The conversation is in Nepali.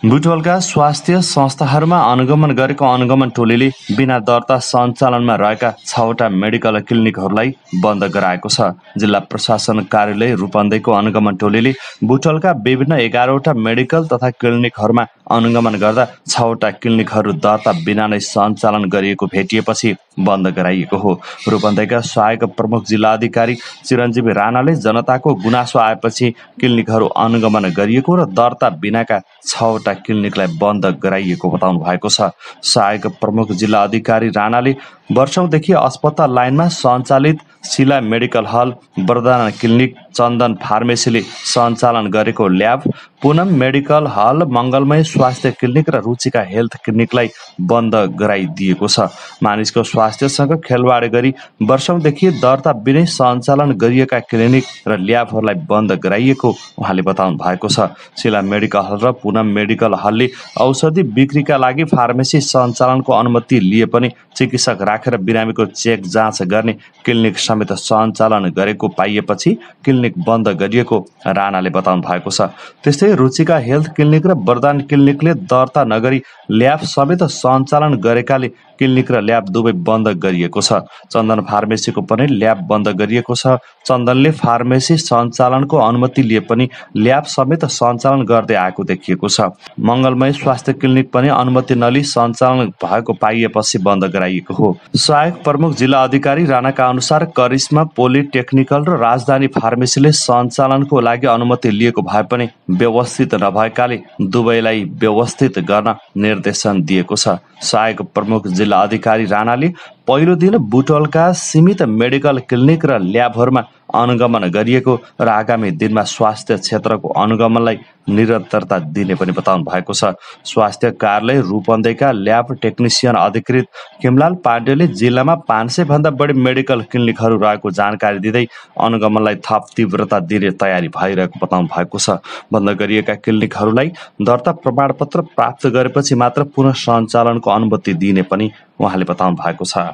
बुटवलका स्वास्थ्य संस्थाहरूमा अनुगमन गरेको अनुगमन टोलीले बिना दर्ता सञ्चालनमा रहेका 6वटा मेडिकल क्लिनिकहरूलाई बन्द गराएको छ। जिल्ला प्रशासन कार्यालय रूपन्देहीको अनुगमन टोलीले बुटवलका विभिन्न 11वटा मेडिकल तथा क्लिनिकहरूमा अनुगमन गर्दा 6वटा क्लिनिकहरू दर्ता बिना नै सञ्चालन गरिएको भेटिएपछि बन्द गराइएको हो। रूपन्देहीका सहायक प्रमुख जिल्ला अधिकारी चिरञ्जीवी राणाले जनताको गुनासो आएपछि क्लिनिकहरू अनुगमन गरिएको र दर्ता बिनाका 6वटा क्लिनिकलाई बन्द गराइएको बताउनु भएको छ। सहायक प्रमुख जिल्ला अधिकारी राणाले वर्षौंदेखि अस्पताल लाइनमा सञ्चालित शिला मेडिकल हल, वरदाना क्लिनिक, चन्दन फार्मेसीले सञ्चालन गरेको ल्याब, पूनम मेडिकल हल, मङ्गलमय स्वास्थ्य क्लिनिक र रुचिका हेल्थ क्लिनिकलाई बन्द गराइदिएको छ। मानिसको स्वास्थ्यसँग खेलवाड गरी वर्षौंदेखि दर्ता बिनै सञ्चालन गरिएका क्लिनिक र ल्याबहरूलाई बन्द गराइएको उहाँले बताउनु भएको छ। शिला मेडिकल हल र पूनम मेडिकल हलले औषधि बिक्रीका लागि फार्मेसी सञ्चालनको अनुमति लिए पनि चिकित्सक राखेर बिरामीको चेक जाँच गर्ने क्लिनिक समेत सञ्चालन गरेको पाइएपछि क्लिनिक बन्द गरिएको राणाले बताउनु भएको छ। त्यस्तै रुचिका हेल्थ क्लिनिक र वरदान क्लिनिकले दर्ता नगरी ल्याब समेत सञ्चालन गरेकाले क्लिनिक र ल्याब दुवै बन्द गरिएको छ। चन्दन फार्मेसीको पनि ल्याब बन्द गरिएको छ। चन्दनले फार्मेसी सञ्चालनको अनुमति लिए पनि ल्याब समेत सञ्चालन गर्दै आएको देखिएको छ। मङ्गलमय स्वास्थ्य क्लिनिक पनि अनुमति नलिई सञ्चालन भएको पाइएपछि बन्द गराइएको हो। सहायक प्रमुख जिल्ला अधिकारी राणाका अनुसार करिश्मा पोलिटेक्निकल र राजधानी फार्मेसीले सञ्चालनको लागि अनुमति लिएको भए पनि व्यवस्थित नभएकाले दुवैलाई व्यवस्थित गर्न निर्देशन दिएको छ। सहायक प्रमुख जिल्ला अधिकारी राणाले पहिलो दिन बुटवलका सीमित मेडिकल क्लिनिक र ल्याबहरूमा अनुगमन गरिएको र आगामी दिनमा स्वास्थ्य क्षेत्रको अनुगमनलाई निरन्तरता दिने पनि बताउनु भएको छ। स्वास्थ्य कार्यालय रूपन्देहीका ल्याब टेक्निसियन अधिकृत खिमलाल पाण्डेले जिल्लामा 500 भन्दा बढी मेडिकल क्लिनिकहरू रहेको जानकारी दिँदै अनुगमनलाई थप तीव्रता दिने तयारी भइरहेको बताउनु भएको छ। बन्द गरिएका क्लिनिकहरूलाई दर्ता प्रमाणपत्र प्राप्त गरेपछि मात्र पुनः सञ्चालनको अनुमति दिने पनि उहाँले बताउनु भएको छ।